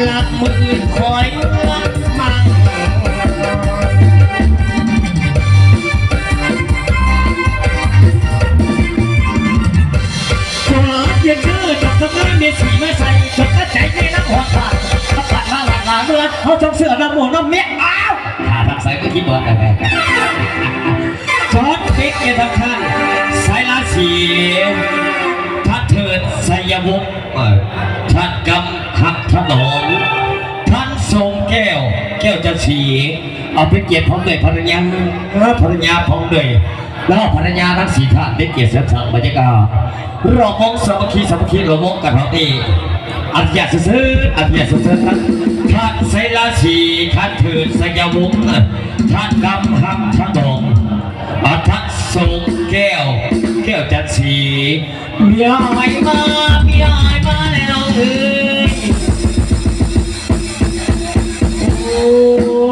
ລັກມື້ອື່ນຄອຍເມືອມາ ຕົວເຢັນເດີ ດອກສະເໝີເມສີມາໃສ່ ຈົນກະໃຈໃນນຳຮອດບ້ານ ກັບບ້ານມາລາດລາເມືອ ເຮົາຈອງເຊື່ອນຳໝູ່ນຳເມຍ ອ້າວ ຖ້າທາງໃສກໍຄິດວ່າແບບ ສອນເປັກເກຍທາງທ່ານ ສາຍລາສີ ທ່ານເທີດ ໄຊຍະວົງ ເອີ ທ່ານກຳ ຮັກຖະໜອມ ທ່ານຊົງແກ້ວ ແກ້ວຈັນສີ ເອົາເປັນກຽດພ້ອມດ້ວຍພັນລະຍາ ເອີ ພັນລະຍາພ້ອມດ້ວຍ ແລ້ວພັນລະຍາທັງສີ່ທ່ານ ເປັນກຽດເສີມສ້າງບັນຍາກາດ ລອບວົງສາມັກຄີ ສາມັກຄີລອບວົງກັນເຮົານີ້ ອະນຸຍາດເຊີນ ອະນຸຍາດເຊີນ ທ່ານ ທ່ານໄຊລາສີ ທ່ານເທີດ ໄຊຍະວົງ ທ່ານກຳ ຮັກຖະໜອມ ອາ ທ່ານຊົງແກ້ວ ແກ້ວຈັນສີ ເມຍອ້າຍມາ ເມຍອ້າຍມາແລ້ວເອີຍ ໂອ້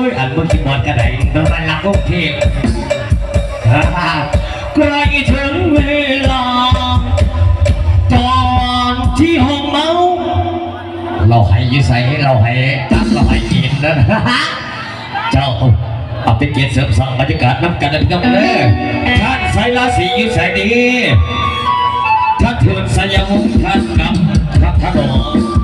ຍ ອັນເບິ່ງຊິມ່ວນກະໄດ ເບິ່ງບ້ານລັກກຸງເທບ ໃກ້ເຖິງເວລາ ຕອນທີ່ຫ້ອງເມົາ ເຫຼົ້າໄຫຢູ່ໃສ ເຫຼົ້າໄຫຕັກ ເຫຼົ້າໄຫກິນນັ້ນ ເຈົ້າ ເອົາເປັນກຽດເສີມສ້າງບັນຍາກາດນຳກັນເດີພີ່ນ້ອງເດີ ທ່ານໄຊລາສີຢູ່ໃສດີ ທ່ານເທີດ ໄຊຍະວົງ ທ່ານກຳ ພັກຖະໜອມ